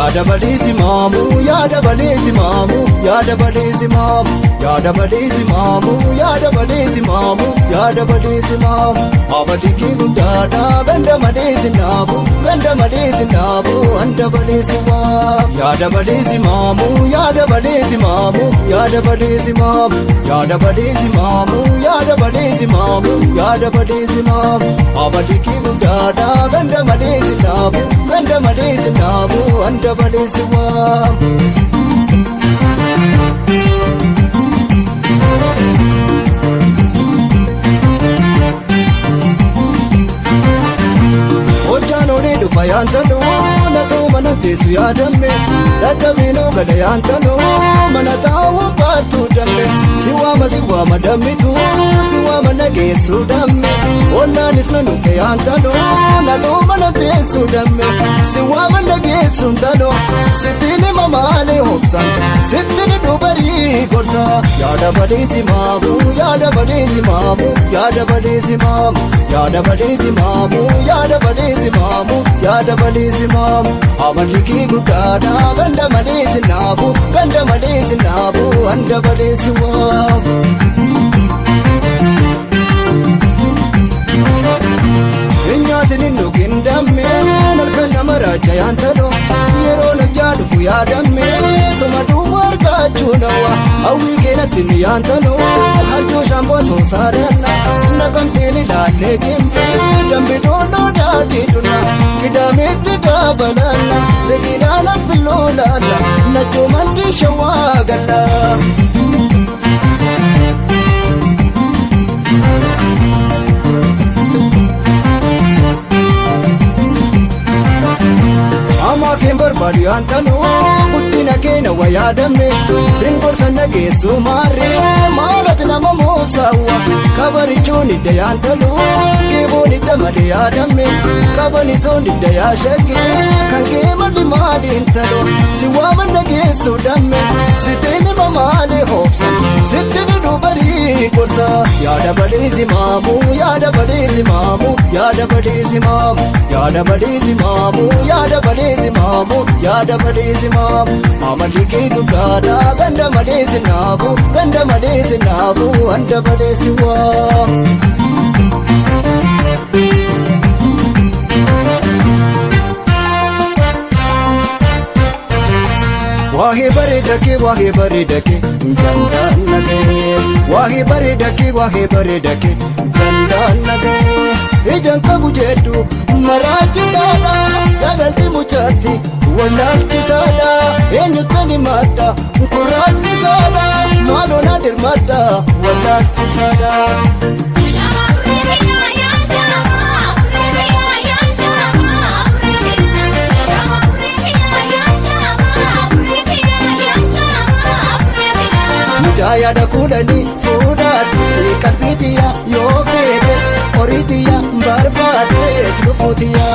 Yaada balee simaamu, yaada balee simaamu, yaada balee simaamu, yaada balee simaamu, yaada balee simaamu, yaada balee simaamu. Abadi kee guddaadha, ganda malee sinaabu, ganda malee sinaabu, handa balee siwaa. Yaada balee simaamu, yaada balee simaamu, yaada balee simaamu, yaada balee simaamu, yaada balee simaamu, yaada balee simaamu. Abadi kee guddaadha, ganda malee sinaabu, ganda malee sinaabu, handa balee siwaa. Hojjaan olee dhufa yaantaloo, natoo mana teessu yaadamme, dadhabinoo gada yaantaloo, mana taa'uu baattuu damme, si waama, si waama dammitu, si waama nageessuu damme, ollaanis na nuke yaantaloo, natoo mana teessu damme, si waama nageessuu taloo, sittiin hima maalee hobsan, sittiin dubarii gorsa. Yaada balee simaamu, yaada balee simaamu, yaada balee simaamu, yaada balee simaamu, yaada balee simaamu, yaada balee simaamu. Amalli kee guddaadha, ganda malee sinaabu, ganda malee sinaabu, handa balee siwaamu. Nyaatiin hin dhugin dammeen halkan nama raaja yaantaloo, yeroo nafjaa dhufu yaadamme, soma duwwaa argachuu nawa hawwii keenatti ni yaantaloo, harjoo shaamboo soosaadhanna naqamteen ilaallee gimbe dambi dooloo daadii duna qidaameetti dabalanna regiidhaan affilloo laalla nachoo mandii shawaa galla. Hamaa keen barbaadu yaantaloo, guddina keena wa yaadamme, singorsa nageessu maarree maalati nama moosaawwa kabarichoon hidda yaantaloo, geeboon hidda malee yaadamme, qabanisoon hidda yaashaggee kan kee malli maaliin taloo, si waama nageessu damme, sitiin hima maalee hoobsan, sitti dubarii gorsa. Yaada balee simaamu, yaada balee simaamu, yaada balee simaamu, yaada balee simaamu, yaada balee simaamu, yaada balee simaamu. Amalli kee guddaadha, ganda malee sinaabu, ganda malee sinaabu, handa balee siwaa. Waahee bareeda kee, waahee bareeda kee, gandaan nagahee. Waahee bareeda kee, waahee bareeda kee, gandaan nagahee. Ijaan qabu jedhu maraachisaadha, jaalalti muchaatti wallaalchisaadha, eenyutti ni madda kuraachisaadha, maaloo na dirmadda wallaalchisaadha. Mucaa yaada kuudhanii fuudhaatti qalbiitiya yoo feetes horiitiya barbaadees lubbuutiya.